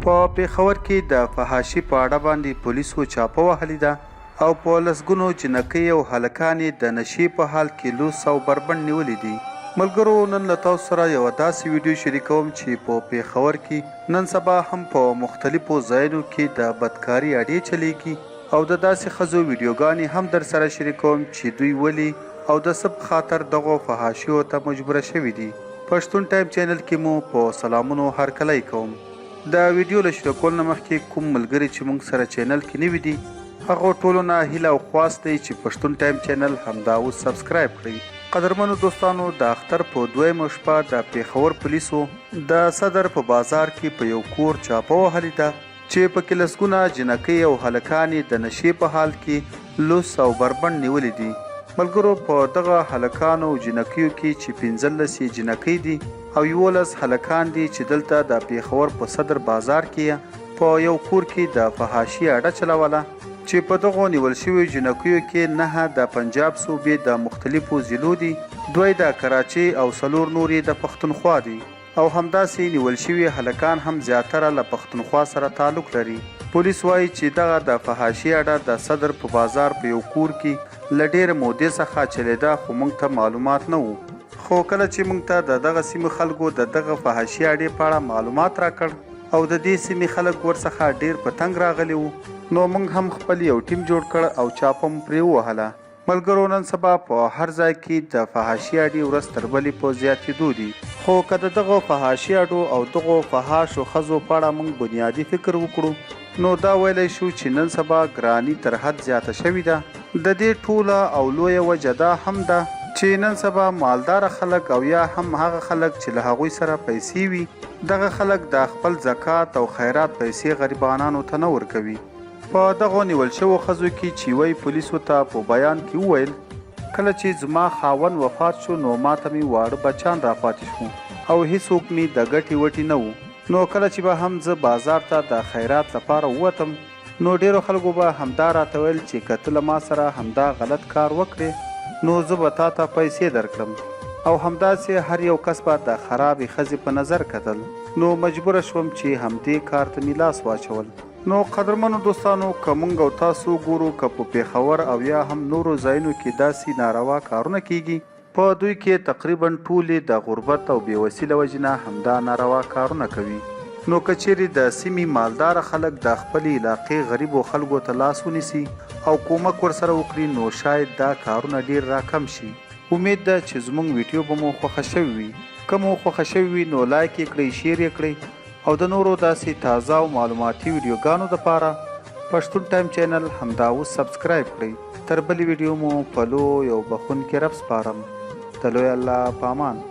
په پېښور کې د فحاشي په اړه باندې پولیسو چاپه وهلې ده او په لسګونو جینکۍ او هلکان یې د نشې په حال کې لوس او بربنډ نیولي دي. ملګرو نن له تاسو سره یوه داسې ویډیو شریکوم چې په پېښور کې نن سبا هم په مختلفو ځایونو کې د بدکاري اډې چلیږي او د داسې ښځو ویډیوګانې هم درسره شریکوم چې دوی ولې او د څه په خاطر دغو فحاشیو ته مجبوره شوي دي. پښتون ټایم چینل کې مو په سلامونو هرکلی کوم. د ویډیو له شروع کولو نه مخکې کوم ملګري چې مونږ سره چینل کې نوي دي هغو ټولو نه هیله او خواست دی چې پښتون ټایم چینل همدا اوس سبسکرایب کړئ. قدرمنو دوستانو د اختر په دویمه شپه د پیښور پولیسو د صدر په بازار کې په یو کور چاپه وهلې ده چې په کې لسګونه جینکۍ او هلکان یې د نشې په حال کې لوس او بربنډ نیولي دي. ملګرو په دغه هلکانو او جینکیو کې چې 15 یې جینکۍ دي او 11 هلکان دي چې دلته د پېښور په صدر بازار کې یې په یو کور کې د فحاشي اډه چلوله چې په دغو نیول شویو جینکیو کې نهه د پنجاب صوبې د مختلفو ضلعو دي، دوه یې د کراچۍ او څلور نور یې د پښتونخوا دي. او همداسې نیول شوي هلکان هم زیاتره له پښتونخوا سره تعلق لري. پولیس وايي چې دغه د فحاشي اډه د صدر په بازار په یو کور کې له ډېرې مودې څخه چلېده خو موږ ته معلومات نه وو. خو کله چې موږ ته د دغه سیمې خلکو د دغه فحاشي اډې په اړه معلومات راکړ او د دې سیمې خلک ورڅخه ډېر په تنګ راغلي وو نو موږ هم خپل یو ټیم جوړ کړ او چاپه مو پرې ووهله. ملګرو نن سبا په هر ځای کې د فحاشي اډې ورځ تر بلې په زیاتېدو دي، خو که د دغو فحاشي اډو او دغو فحاشو ښځو په اړه موږ بنیادي فکر وکړو نو دا ویلی شو چې نن سبا ګراني تر حد زیاته شوې ده، د دې ټوله او لویه وجه دا هم ده چې نن سبا مالداره خلک او یا هم هغه خلک چې له هغوی سره پیسې وي دغه خلک د خپل زکات او خیرات پیسې غریبانانو ته نه ورکوي. په دغو نیول شوو ښځو کې چې یوه یې پولیسو ته په بیان کې وویل، کله چې زما خاوند وفات شو نو ماته مې واړه بچان راپاتې شو او هیڅوک مې د ګټې وټې نه وو، نو کله چې به هم زه بازار ته د خیرات لپاره ووتم نو ډېرو خلکو به همدا راته ویل چې که ته له ما سره همدا غلط کار وکړې نو زه به تاته پیسې درکړم او همداسې هر یو کس به د خرابې ښځې په نظر کتل نو مجبوره شوم چې همدې کار ته مې لاس واچول. نو قدرمنو دوستانو که مونږ او تاسو وګورو که په پېښور او یا هم نورو ځایونو کې داسي ناروا کارونه کیږي په دوی کې تقریبا ټول یې د غربت او بې وسي له وجې نه همدا ناروا کارونه کوي نو که چیرې د سیمي مالداره خلک د خپلې علاقې غریبو خلکو ته لاس ونیسي او کومک ورسره وکړي نو شاید دا کارونه ډیر راکم شي. امید ده چې زمونږ ویډیو به مو خوښه شوې وي که مو خوښه شوې وي نو لایک یې کړئ شیر یې کړئ او د نورو داسې تازه او معلوماتي ویډیوګانو دپاره پښتون ټایم چینل همدا اوس سبسکرایب کړئ. تر بلې ویډیو مو په لوی او بخښونکي رب سپارم. د لوی الله په امان.